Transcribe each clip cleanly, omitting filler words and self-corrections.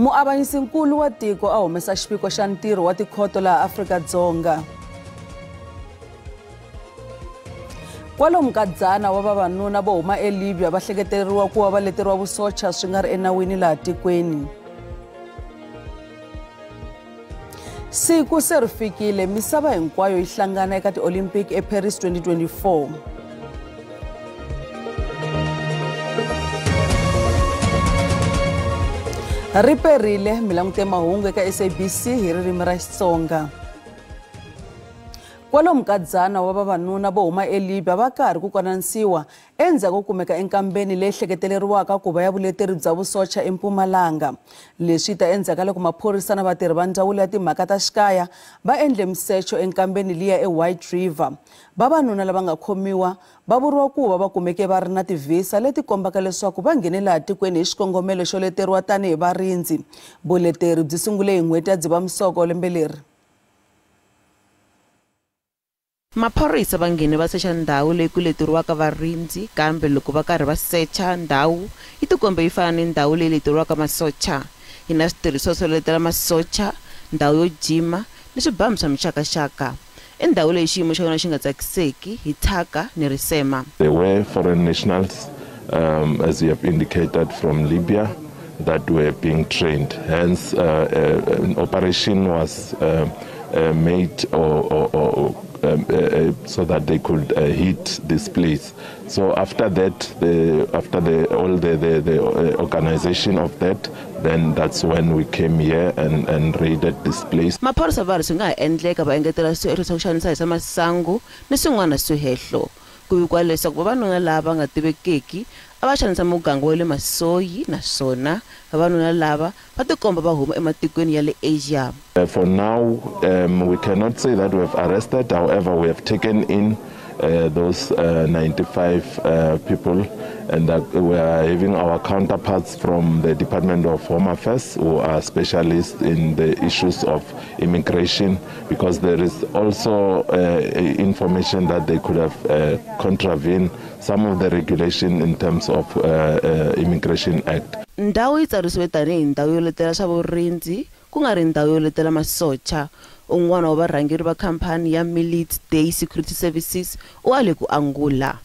Muavanyisinkulu wa tiko a humesa xiviko xa ntirho wa tikhoto laha Afrika-Dzonga. Kwalomu ka 100 wa vavanuna vo huma eLibya va hleketeleriwa ku va va leteriwa vusocha swi nga ri enawini laha tikweni. Siku se ri fikile, misava hinkwayo yi hlangana eka ti-Olympic eParis 2024. Ri perile, mi langute mahungu eka SABC hi ririmi ra Xitsonga. Kwalomu ka 100 wa vavanuna vo huma eLibya va karhi ku konanisiwa endzhaku ko kumeka enkambeni leyi hleketeleriwaka ku va ya vuleteri bya vusocha eMpumalanga. Leswi ta endzhaku ka loko maphorisa na vatirhi va ndzawulo ya timhaka ta xikaya va endle misecho enkambeni liya eWhite River. Vavanuna lava nga khomiwa va vuriwa ku va va kumeke va ri na tivhisa leti kombaka leswaku va nghene laha tikweni hi xikongomelo xo leteriwa tanihi varindzi. Vuleteri byi sungule hi n'hweti ya Dzivamisoko lembe leri. Maphorisa va nghene va secha ndhawu leyi ku leteriwaka varindzi, kambe loko va karhi va secha ndhawu yi tikombe yi fana ni ndhawu leyi leteriwaka masocha. Yi na switirhisiwa swo letela masocha, ndhawu yo jima ni swibamu swa mixakaxaka. I ndhawu leyi xiyimo xa yona xi nga tsakiseki hi thyaka ni risema. There were foreign nationals, as you have indicated, from Libya that were being trained. Hence, an operation was made so that they could hit this place. So after that, all the organization of that, then that's when we came here and raided this place. Maphorisa va ri swi nga ha endleka va engetela swihehlo swa ku xanisa hi swa masangu ni swin'wana swihehlo. Ku vikiwa leswaku vavanuna lava nga tivekeki a va xanisa muganga wa le Masoyi, naswona vavanuna lava va tikomba va huma ematikweni ya le Asia. For now, we cannot say that we have arrested. However, we have taken in those 95 people, and that we are having our counterparts from the Department of Home Affairs who are specialists in the issues of immigration, because there is also information that they could have contravened some of the regulation in terms of Immigration Act. Ndhawu yi tsarisiwe tanihi ndhawu yo letela swa vurindzi, ku nga ri ndhawu yo letela masocha. Un'wana wa varhangeri va khampani ya Military Day Security Services u ale ku angula.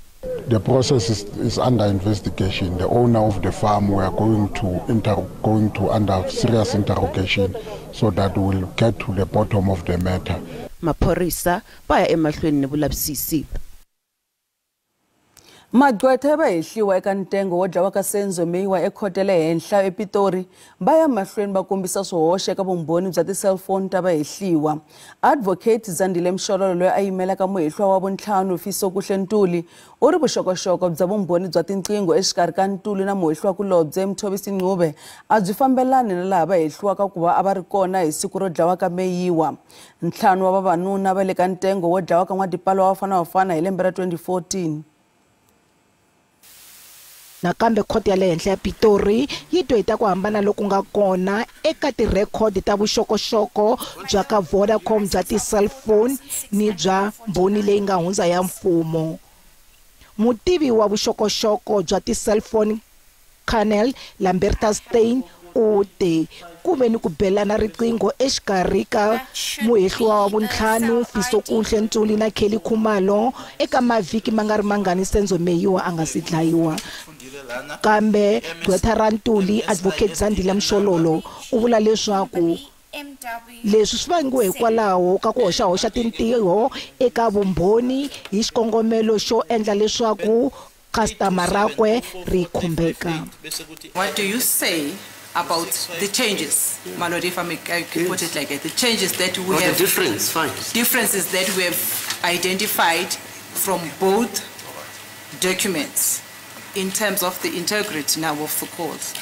The process is under investigation. The owner of the farm, we are going to under serious interrogation so that we'll get to the bottom of the matter. Maphorisa va ya emahlweni ni vulavisisi. Magqwetha va hehliwa eka ntengo wo dlawa ka Senzo Meyiwa ekhoto ya le henhla ePitori va ya mahlweni va kombisa swihoxo eka vumbhoni bya ti-cellphone ta vahehliwa. Advocate Zandile Mshololo loyi a yimelaka muhehliwa wa vuntlhanu Fisokuhle Ntuli u ri vuxokoxoko bya vumbhoni bya tinqingho exikarhi ka Ntuli na muhehliwa kulobye Mthobisi Ncube a byi fambelani na laha va hehliwaka ku va a va ri kona hi siku ro dlawa ka Meyiwa. Ntlhanu wa vavanuna va le ka ntengo wo dlawa ka N'wadipalo wa Bafana Bafana hi lembe ra 2014. Nakambe khoto ya le henhla ya Pitori yi twe hi ta ku hambana loku nga kona eka tirhekhodi ta vuxokoxoko bya ka Vodacom bya ti-cellphone ni bya mbhoni leyi nga hundza ya mfumo. Mutivi wa vuxokoxoko bya ti-cellphone Colonel Lamberta Stein u te ku ve ni ku belana riqingho exikarhi ka muhehliwa wa vuntlhanu Fisokuhle Ntuli na Kelly Khumalo eka mavhiki ma nga ri mangani Senzo Meyiwa a nga si dlayiwa. Kambe gqwetha ra Ntuli Advocate Zandile Mshololo u vula leswaku leswi swi vangiwe hikwalaho ka ku hoxahoxa tintiho eka vumbhoni hi xikongomelo xo endla leswaku customer rakwe ri khumbeka. What do you say about the changes, my lord, if I may, I can put it like that, the changes that we have, the difference, fine. Differences that we have identified from both documents in terms of the integrity now of the calls?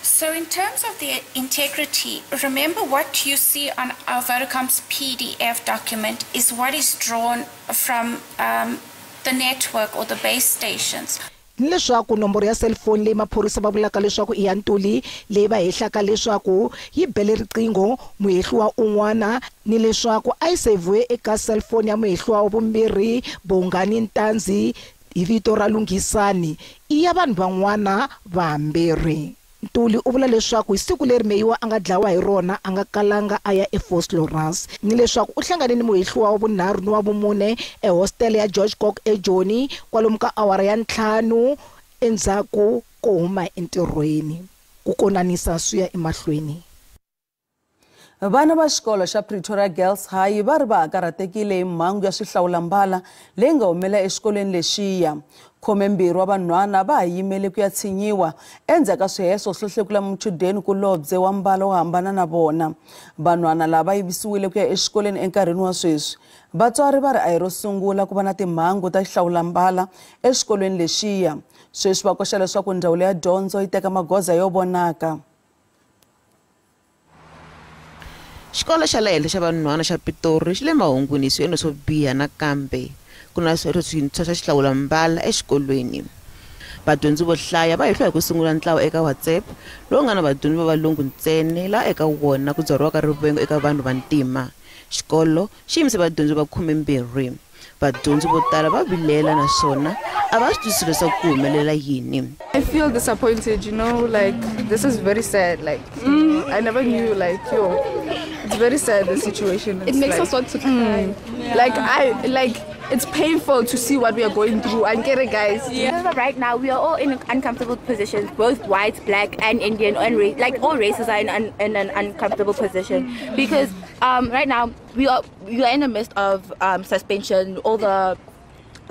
So in terms of the integrity, remember what you see on our Vodacom's PDF document is what is drawn from the network or the base stations. Ni leswaku nomboro ya cellphone leyi maphorisa va vulaka leswaku i ya Ntuli leyi va hehlaka leswaku yi bele riqingho muhehliwa un'wana, ni leswaku a yi seviwe eka cellphone ya muhehliwa wa vumbirhi Bongani Ntanzi hi vito ra Lunghisani i ya vanhu van'wana vambirhi. Ntuli u vula leswaku hi siku leri Meyiwa a nga dlawa hi rona a nga kalanga a ya eVosloorus, ni leswaku u hlangane ni muhehliwa wa vunharhu ni wa vumune ehostele ya George Goch eJoni kwalomu ka awara ya 5 endzhaku ko huma entirhweni. Ku konanisa swi ya emahlweni. Vana va xikolo xa Pretoria Girls High va ri va karhatekile hi mhangu ya swihlawulambala leyi nga humela exikolweni lexiya. 12 wa vanhwana va ha yimele ku ya tshinyiwa endzhaku ka swihehlo swo hlekula muchudeni kulobye wa mbala wo hambana na vona. Vanhwana lava yivisiwile ku ya exikolweni enkarhini wa sweswi. Vatswari va ri a hi ro sungula ku va na timhangu ta xihlawulambala exikolweni lexiya. Sweswi va koxa leswaku ndzawulo ya dyondzo yi teka magoza yo vonaka. Xikolo xa le henhla xa vanhwana xa Pitori xi le mahungwini hi swiendlo swo biha nakambe ku na swihehlo swintshwa swa xihlawulambala exikolweni. Vadyondzi vo hlaya va hehliwa hi ku sungula ntlawa eka WhatsApp lowu nga na vadyondzi va valungu ntsena laha eka wona ku byariwaka rivengo eka vanhu va ntima. Xikolo xi yimise vadyondzi va 12. Vadyondzi vo tala va vilela naswona a va swi twisisi leswaku ku humelela yini. I feel disappointed, you know, like this is very sad. Like I never knew, like, yo, it's very sad, the situation. It makes us want to cry. Yeah. Like it's painful to see what we are going through. I get it, guys. Yeah. Right now, we are all in uncomfortable positions, both white, black, and Indian, and like all races are in an uncomfortable position because right now we are in the midst of suspension, all the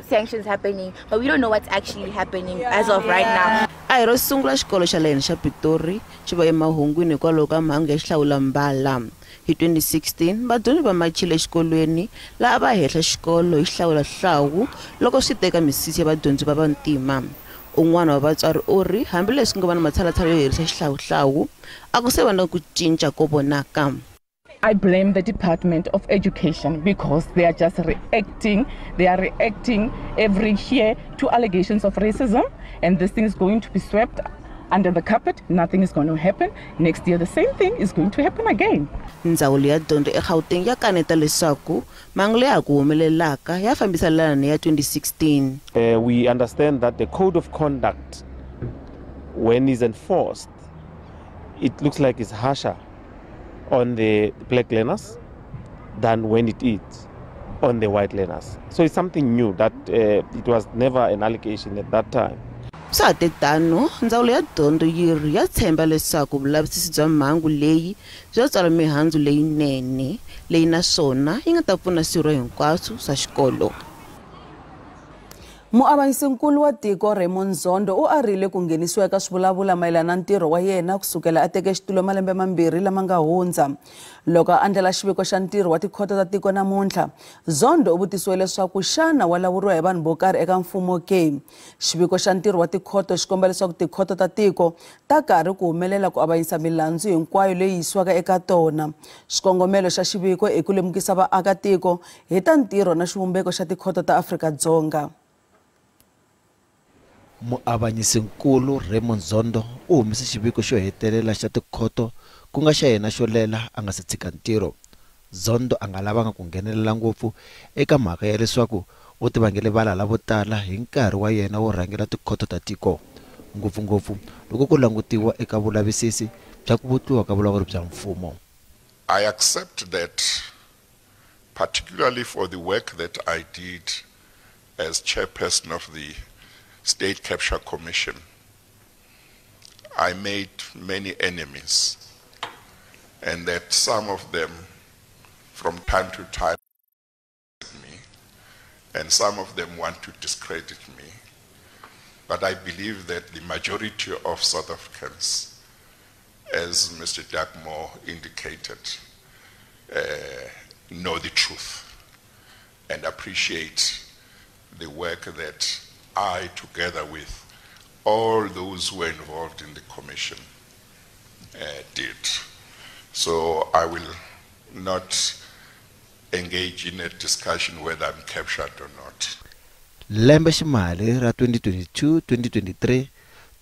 sanctions happening, but we don't know what's actually happening as of right now. A hi ro sungula xikolo xa le henhla xa Pitori xi va emahungwini hikwalaho ka mhangu ya xihlawulambala. Hi 2016 vadyondzi va machile exikolweni laha va hehla xikolo hi xihlawulahlawu loko swi teka misisi ya vadyondzi va vantima. Un'wana wa vatswari u ri hambileswi ku nga va na matshalatshala yo herisa xihlawuhlawu a ku se va na ku cinca ko vonaka. I blame the Department of Education because they are just reacting. They are reacting every year to allegations of racism, and this thing is going to be swept under the carpet. Nothing is going to happen. Next year, the same thing is going to happen again. Ndzawulo ya dyondzo eGauteng ya kaneta leswaku mhangu leyi ha ku humelelaka ya fambiselana ni ya 2016. We understand that the code of conduct, when is enforced, it looks like it's harsher on the black learners than when it is on the white learners. So it's something new that it was never an allegation at that time. Swa ha te tano, ndzawulo ya dyondzo yi ri ya tshemba leswaku vulavisisi bya mhangu leyi bya tswala mihandzu leyinene leyi naswona yi nga ta pfuna swirho hinkwaswo swa xikolo. Muavanyisinkulu wa tiko Raymond Zondo u arile ku nghenisiwa eka swivulavula mayelana na ntirho wa yena kusukela a teke xitulo malembe mambirhi lama nga hundza. Loko a andlala xiviko xa ntirho wa tikhoto ta tiko namuntlha, Zondo u vutisiwe leswaku xana wa lawuriwa hi vanhu vo karhi eka mfumo ke. Xiviko xa ntirho wa tikhoto xi komba leswaku tikhoto ta tiko ta karhi ku humelela ku avanyisa milandzu hinkwayo leyi yisiwaka eka tona. Xikongomelo xa xiviko i ku lemukisa vaakatiko hi ta ntirho na xivumbeko xa tikhoto ta Afrika-Dzonga. Muavanyisinkulu Raymond Zondo u humise xiviko xo hetelela xa tikhoto ku nga xa yena xo lela a nga se tshika ntirho. Zondo a nga lavanga ku nghenelela ngopfu eka mhaka ya leswaku u tivangele valala vo tala hi nkarhi wa yena wo rhangela tikhoto ta tiko, ngopfungopfu loko ku langutiwa eka vulavisisi bya ku vutliwa ka vulawuri bya mfumo. I accept that, particularly for the work that I did as chairperson of the State Capture Commission, I made many enemies, and that some of them from time to time me, and some of them want to discredit me. But I believe that the majority of South Africans, as Mr. Dagmore indicated, know the truth and appreciate the work that I, together with all those who were involved in the commission, did. So I will not engage in a discussion whether I'm captured or not. Lembe ximali ra 2022-2023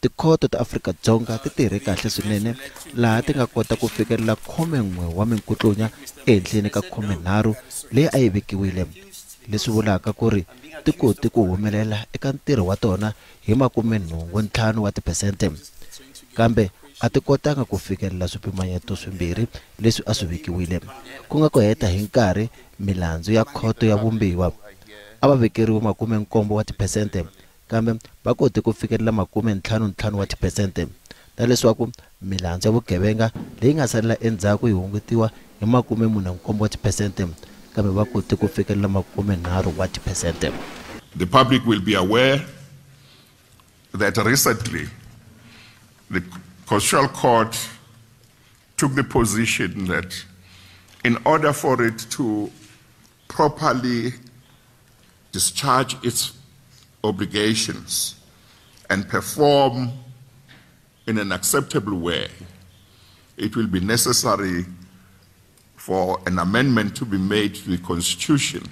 tikhoto ta Afrika-Dzonga ti tirhe kahle swinene laha ti nga kota ku fikelela 11 wa minkutlunya ehenhleni ka 13 leyi a yi vekiwile, leswi vulaka ku ri ti koti ku humelela eka ntirho wa tona hi 85 wa tiphesente. Kambe a ti kotanga ku fikelela swipimanyeto swimbirhi leswi a swi vekiwile, ku nga ku heta hi nkarhi milandzu ya khoto ya vumbiwa. A va vekeriwe 70 wa tiphesente, kambe va kote ku fikelela 55 wa tiphesente, na leswaku milandzu ya vugevenga leyi nga salela endzhaku yi hungutiwa hi 47 wa tiphesente, kambe va kote ku fikelela 30 wa tiphesente. The public will be aware that recently the Constitutional Court took the position that in order for it to properly discharge its obligations and perform in an acceptable way, it will be necessary for an amendment to be made to the Constitution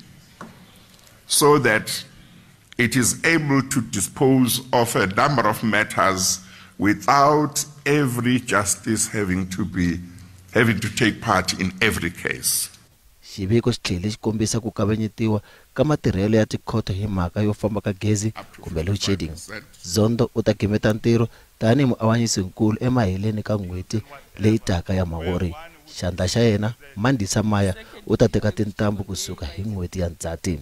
so that it is able to dispose of a number of matters without every justice having to take part in every case. Xiviko xi tlhele xi kombisa ku kavanyetiwa ka matirhelo ya tikhoto hi mhaka yo famba ka gezi kumbe load shedding. Zondo u ta gimeta ntirho tanihi muavanyisinkulu emaheleni ka n'hweti leyi taka ya Mhawuri. Xandla xa yena Mandisa Maya u ta teka tintambu kusuka hi n'hweti ya Ndzhati.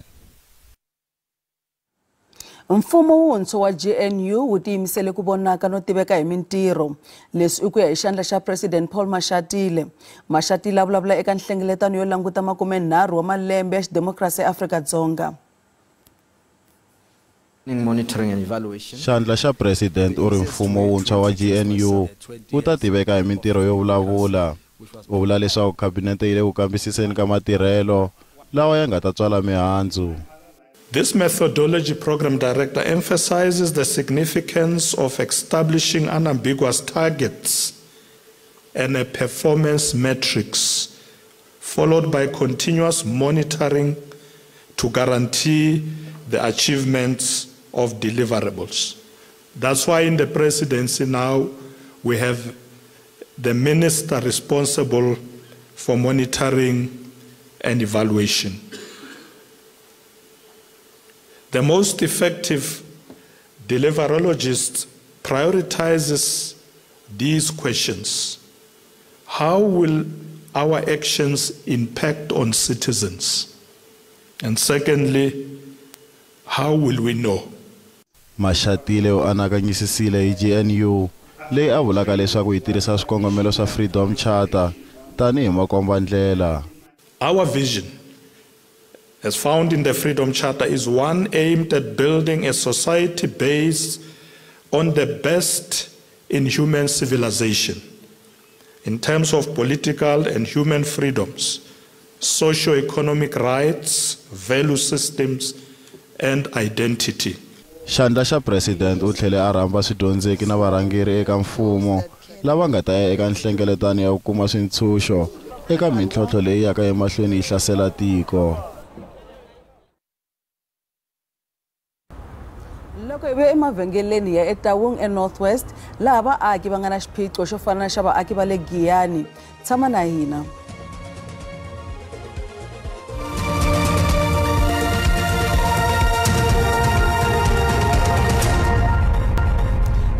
Mfumo wuntshwa wa GNU wu tiyimisele ku vonaka no tiveka hi mintirho. Leswi i ku ya hi xandla xa President Paul Mashatile. Mashatile a vulavula eka nhlengeletano yo languta 30 wa malembe ya xidemokirasi eAfrika-Dzonga. Xandla xa President u ri mfumo wuntshwa wa GNU wu ta tiveka hi mintirho yo vulavula. U vula leswaku khabinete yi le ku kambisiseni ka matirhelo lawa ya nga ta tswala mihandzu. This methodology program director emphasizes the significance of establishing unambiguous targets and a performance matrix, followed by continuous monitoring to guarantee the achievements of deliverables. That's why in the presidency now we have the minister responsible for monitoring and evaluation. The most effective deliverologist prioritizes these questions. How will our actions impact on citizens? And secondly, how will we know? Mashatile u anakanyisisile hi GNU leyi a vulaka leswaku yi tirhisa swikongomelo swa Freedom Charter tanihi makombandlela. Our vision, as found in the Freedom Charter, is one aimed at building a society based on the best in human civilization in terms of political and human freedoms, socio-economic rights, value systems, and identity. Xandla xa President u tlhele a rhamba swidyondzeki na varhangeri eka mfumo lava nga ta ya eka nhlengeletano ya ku kuma swintshuxo eka mintlhontlho leyi yaka emahlweni yi hlasela tiko. Loko hi vuya emavhengeleni ya eTaung eNorth West, laha vaaki va nga na xiphiqo xo fana na xa vaaki va le Giyani. Tshama na hina.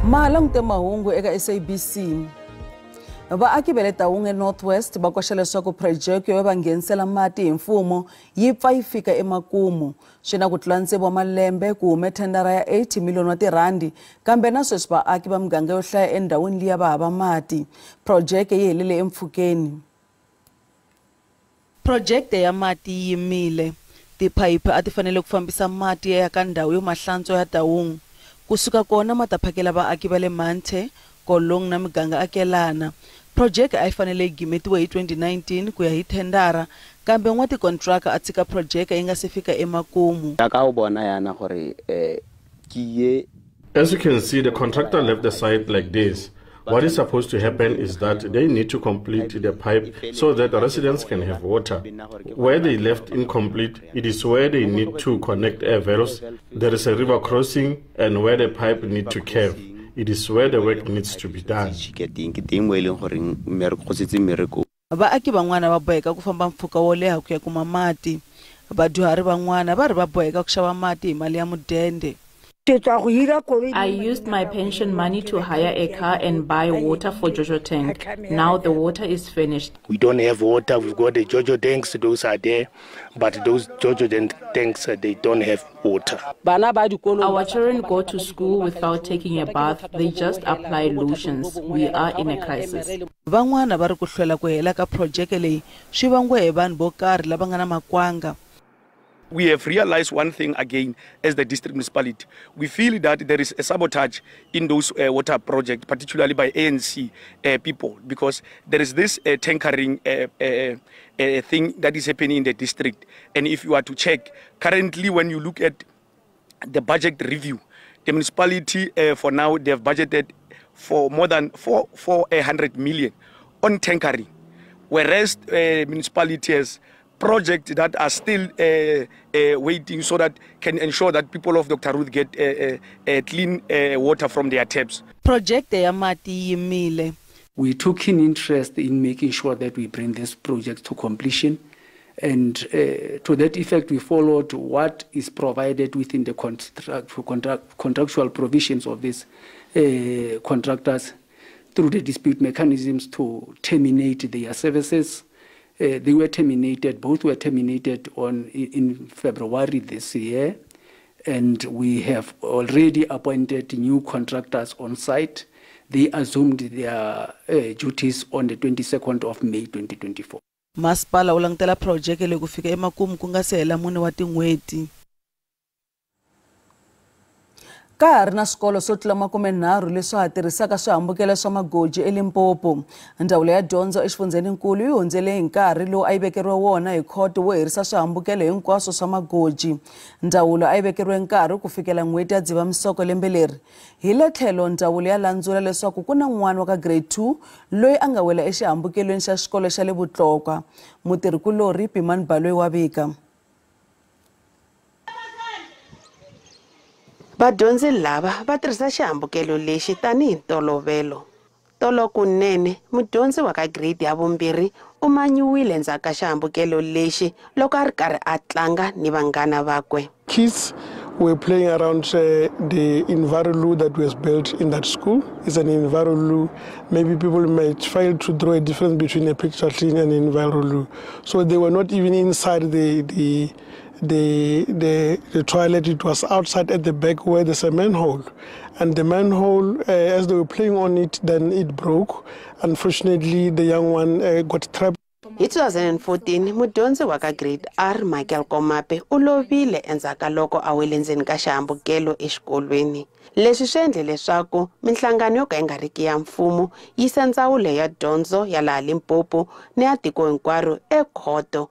Ma langute mahungu eka SABC. Vaaki va le Taung eNorth West va koxa leswaku phurojeke yo va nghenisela mati hi mfumo yi pfa yi fika emakumu. Swi na ku tlula tsevu wa malembe ku hume thendara ya 80 miliyoni wa tirhandi, kambe na sweswi vaaki va miganga yo hlaya endhawini liya va hava mati. Phurojeke yi helele empfhukeni. Phurojeke ya mati yi yimile. Tiphayiphi a ti fanele ku fambisa mati ya ka ndhawu yo mahlantswa ya Taung. Kusuka kona ma ta phakela vaaki va le Manthe, Kolong na miganga akelana. Project a yi fanele yi gimetiwe hi 2019 ku ya hi thendara, kambe n'watikontraka a tshika project yi nga se fika emakumu. As you can see, the contractor left the site like this. What is supposed to happen is that they need to complete the pipe so that the residents can have water. Where they left incomplete, it is where they need to connect air valves. There is a river crossing and where the pipe need to curve. It is where the work needs to be done. Vaaki van'wana va boheka ku famba mpfhuka wo leha ku ya kuma mati. Vadyuhari van'wana va ri va boheka ku xava mati hi mali ya mudende. I used my pension money to hire a car and buy water for Jojo tank. Now the water is finished. We don't have water. We've got the Jojo tanks, those are there, but those Jojo tanks, they don't have water. Our children go to school without taking a bath. They just apply lotions. We are in a crisis. Van'wana va ri ku hlwela ku hela ka projeke leyi swi vangiwe hi vanhu vo karhi lava nga na makwanga. We have realized one thing again as the district municipality. We feel that there is a sabotage in those water projects, particularly by ANC people, because there is this tankering thing that is happening in the district. And if you are to check, currently when you look at the budget review, the municipality for now, they have budgeted for more than 400 million on tankering, whereas municipality has projects that are still waiting so that can ensure that people of Dr. Ruth get clean water from their taps. Project ya mati yimile. We took keen interest in making sure that we bring this project to completion, and to that effect we followed what is provided within the contractual provisions of these contractors through the dispute mechanisms to terminate their services. They were terminated, both were terminated in February this year, and we have already appointed new contractors on site. They assumed their duties on the 22nd of May 2024. Masipala wu langutela projeke leyi ku fika emakumu ku nga se hela 4 wa tin'hweti. Ka ha ri na swikolo swo tlula 30 leswi ha tirhisaka swihambukelo swa magoji eLimpopo. Ndzawulo ya dyondzo exifundzheninkulu yi hundzele hi nkarhi lowu a yi vekeriwe wona hi khoto wo herisa swihambukelo hinkwaswo swa magoji. Ndzawulo a yi vekeriwe nkarhi ku fikela n'hweti ya Dzivamisoko lembe leri. Hi le tlhelo ndzawulo ya landzula leswaku ku na n'wana wa ka grade 2 loyi a nga wela exihambukelweni xa xikolo xa le Vutlokwa. Mutirhikulorhi Pimani Baloyi wa vika. Vadyondzi lava va tirhisa xihambukelo lexi tanihi ntolovelo. Tolo kunene mudyondzi wa ka grade ya 2 u manyiwile endzhaku ka xihambukelo lexi loko a ri karhi a tlanga ni vanghana vakwe. Kids were playing around the enviroloo that was built in that school. It's an enviroloo. Maybe people might fail to draw a difference between a picture clean and an enviroloo. So they were not even inside the toilet. It was outside at the back where there's a manhole. And the manhole, as they were playing on it, then it broke. Unfortunately, the young one got trapped. Hi 2014, mudyondzi wa ka grade R Michael Komape u lovile endzhaku ka loko a wele ndzeni ka xihambukelo exikolweni. Leswi swi endle leswaku minhlangano yo ka yi nga riki ya mfumo yisa ndzawulo ya dyondzo ya laha Limpopo ni ya tiko hinkwaro ekhoto,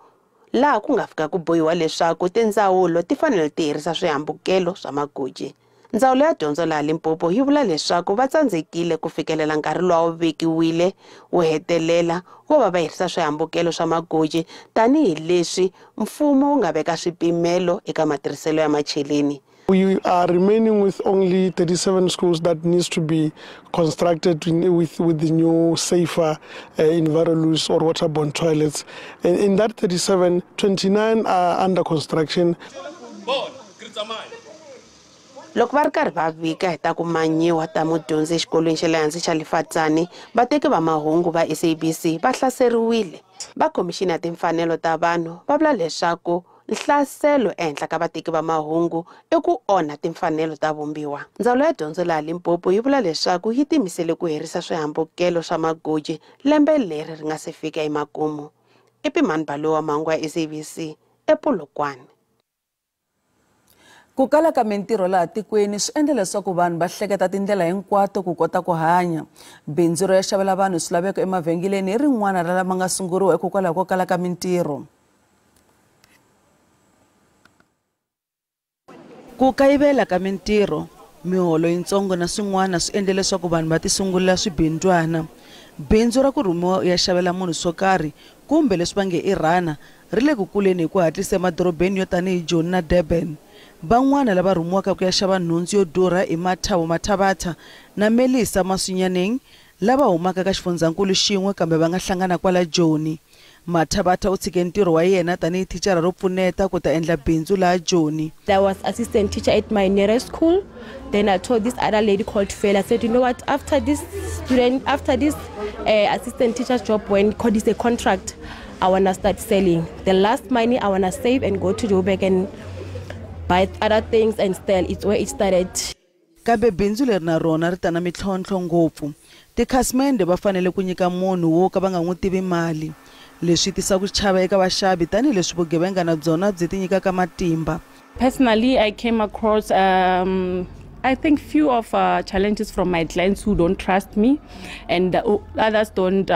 laha ku nga fika ku bohiwa leswaku tindzawulo ti fanele ti herisa swihambukelo swa magoji. Ndzawulo ya dyondzo laha Limpopo yi vula leswaku va tsandzekile ku fikelela nkarhi lowu vekiwile wo hetelela wo va va herisa swihambukelo swa magoji tanihileswi mfumo wu nga veka swipimelo eka matirhiselo ya macheleni. We are remaining with only 37 schools that needs to be constructed with the new safer enviroloos or waterborne toilets. And in that 37, 29 are under construction. Loko va ri karhi va vika hi ta ku manyiwa ta mudyondzi exikolweni xa le hansi xa Lefatsane, vateki va mahungu va SABC va hlaseriwile. Va khomixini ya timfanelo ta vanhu va vula leswaku nhlaselo ehenhla ka vateki va mahungu i ku onha timfanelo ta vumbiwa. Ndzawulo ya dyondzo laha Limpopo yi vula leswaku yi tiyimisele ku herisa swihambukelo swa magoji lembe leri ri nga se fika emakumu. I Pimani Baloyi wa mahungu ya SABC ePolokwane. Ku kala ka mintirho laha tikweni swi endla leswaku vanhu va hleketa tindlela hinkwato ku kota ku hanya. Bindzu ro ya xavela vanhu swilaveko emavhengeleni hi rin'wana ra lama nga sunguriwa hikokwalaho ko kala ka mintirho. Ku kayivela ka mintirho, miholo yitsongo na swin'wana swi endle leswaku vanhu va tisungulela swibindzwana. Bindzu ra ku rhumiwa u ya xavela munhu swo karhi kumbe leswi va nge i rhana ri le ku kuleni hi ku hatlisa emadorobeni yo tanihi Joni na Durban. Van'wana lava rhumiwaka ku ya xava nhundzu yo durha i Mathabo Mathabatha na Melissa Masunyaneng lava humaka ka xifundzankulu xin'we kambe va nga hlangana kwala Joni. Mathabatha u tshike ntirho wa yena tanihi thicara ro pfuneta ku ta endla bindzu laha Joni. I was assistant teacher at my nearest school. Then I told this other lady called Fela, I said, you know what, after this assistant teacher's job, when is a contract, I wanna start selling. The last money I wanna save and go to Joburg and buy other things and sell. It's where it started. Kambe bindzu leri na rona ri ta na mintlhontlho ngopfu. Tikhasimende va fanele ku nyika munhu wo ka va nga n'wi tivi mali. Leswi tisa ku chava eka vaxavi tanihileswi vugevenga na byona byi ti nyikaka matimba. Personally, I came across I think few of challenges from my clients who don't trust me, and others don't,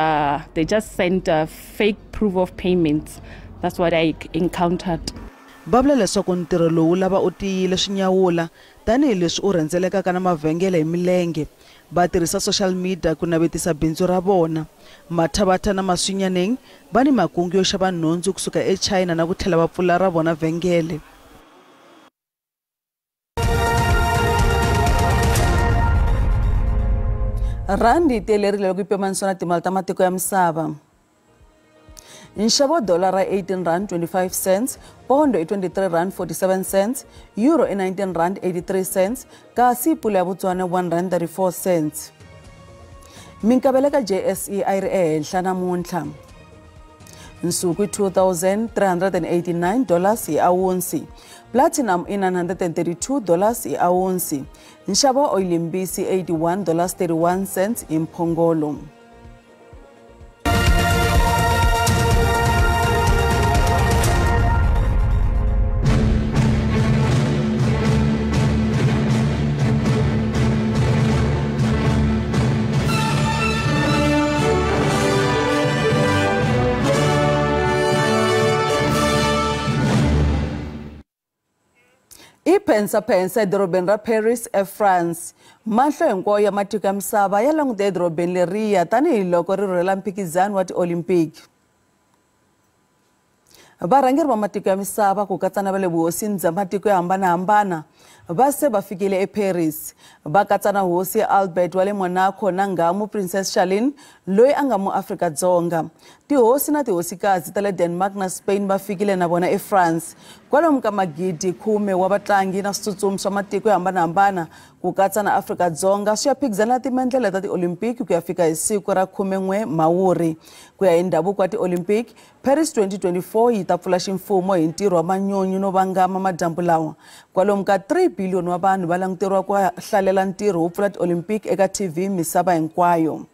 they just send fake proof of payments. That's what I encountered. Va vula leswaku ntirho lowu lava u tiyile swinyawula tanihileswi u rhendzelekaka na mavhengele hi milenge. Va tirhisa social media ku navetisa bindzu ra vona. Mathabatha na Maswinyaneng va ni makungu yo xava nhundzu kusuka eChina na ku tlhela va pfula ra vona vhengele. Randi yi tiyelerile loko yi pimanisiwa na timali ta matiko ya misava. Nxavo dolara 18 rand 25 cents, pondo i 23 rand 47 cents, euro i 19 rand 83 cents, kasi pula ya Botswana 1 rand 34 cents. Minkavelo ka JSE a yi ri ehenhla namuntlha. Nsuku i $2,389 hi awunsi, platinum i $932 hi awunsi, nxavo wa oyilimbisi $81.31 hi mphongolo. Pensa edorobeni ra Paris eFrance. Mahlo hinkwawo ya matiko ya misava ya langute edorobeni leriya tanihiloko ri rhurhela mphikizano wa tiolimpiki. Varhangeri va matiko ya misava ku katsa na va le vuhosini bya matiko yo hambanahambana va se va fikile eParis. Va katsa na hosi Albert wa le Monaco na nghamu Princess Charlene loyi a nga muAfrika-Dzonga. Tihosi na tihosikazi ta le Denmark na Spain va fikile na vona eFrance. Kwalomu ka 10,000 wa vatlangi na switsutsumi swa matiko yo hambanahambana ku katsa na Afrika-Dzonga swi ya phikizana timendlele ta tiolimpiki ku ya fika hi siku ra 11 Mhawuri. Ku ya hi ndhavuko wa tiolimpiki, Paris 2024 yi ta pfula ximfumo hi ntirho wa manyunyu no vangama madyambu lawa. Kwalomu ka 3 billion wa vanhu va languteriwa ku hlalela ntirho wo pfula tiolimpiki eka TV misava hinkwayo.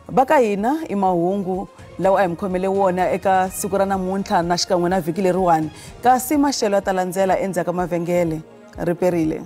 Va ka hina i mahungu lawa a hi mi khomele wona eka siku ra namuntlha na xikan'we na vhiki leriwani, kasi maxelo ya ta landzela endzhaku ka mavhengele. Ri perile.